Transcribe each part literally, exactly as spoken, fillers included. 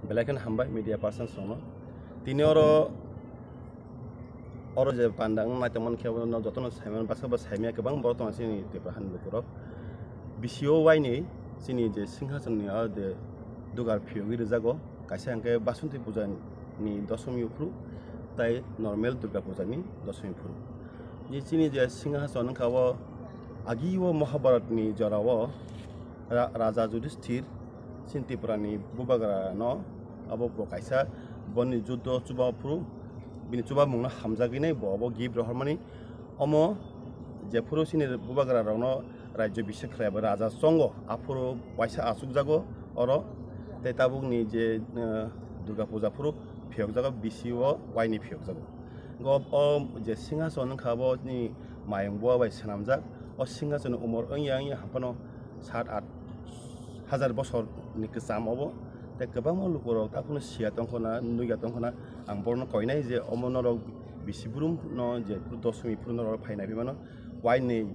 Belai kheno hambai media persons rokno. Tini oro, oro je panda wng naitongmani khe, no jotono saiman baksa bo saimaya kwbang borok tongo chini Tripura hani lukurok. Bisi o waini chini je singhasonni o je dugar phiyogwi rwjago, kaisa hwnkhe Basanti puja ni dosomi uphuru, tai normal Durga puja ni dosomi uphuru. Je chini je singhason wngkha o agi o Mahabharat ni jora o ra-, Raja Yudhishthir chini Tripura ni bubagra no abo bo kaisa boni juddo chuba phuru bini chuba mung no hamjagwi nai bo abo gift rohormani. Omo jephuru chini bubagra rokno rajyo bisek khlai ba raja chongo, aphuru waisa achukjago oro, tei tabukni je, eh, Durga puja phuru phiyokjago, bisi o waini phiyokjago. Go o je singhason wngkha bo ni mayung bua bai swnamjak, o singhasonni umor wngya wngya haphano sat at hajar bosor ni kwcham obo, tei kwbangma lukurok takhukno siya tongkhona, nukya tongkhona. Ang borokno koinai je omo norok bisi brum no je dosomi phuru norok phaina phaimano, waini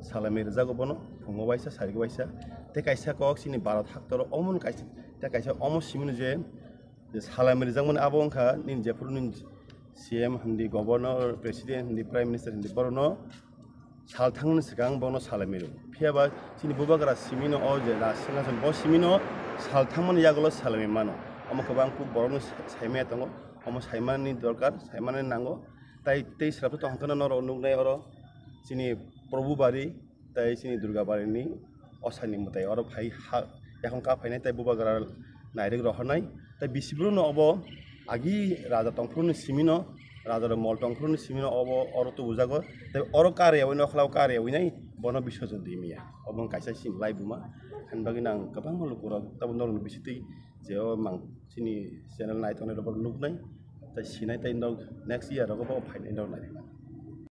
salami rwjago bono, phungo waisa, sariko waisa, tei kaisa kok chini Bharat haktoro omo kaisa, tei kaisa omo simino je, je salami rwjakmani abo wngkha nini jephuru nini C M hindi, Governor, President hindi, Prime Minister hindi, borokno sal thangmani swkang bono salami rw. Phiya ba chini bubagra simino o je Raj Singhason bo simino sal thangmani yagulo salami mano. Omo kwbang kuk borokno sa-, saimaya tongo. Omo saimani dorkar, saimani nango. Tai tei srapsa tongkha norok nuknai oro chini Probhu Bari tai chini Durga Bari ni osani mwtai oro phai ha, yakhung ka phainai tai bubagra nairwk rohornai. Tai bisi brum no obo agi raja tongphuru ni simino, raja rok mol tongphuru ni simino obo oro tubujago. Tai oro karyawi nokhlao karyawi nai bono Biswajit Dimiya. Obo wng kaisa chini laibuma. Ani bagwi nang kwbangma lukurok tabuk norokni bisitwi je o mang chini channel naitongnai rok nuknai. Tai sinai tai nok next year rogo bo phainai rok nairwknai.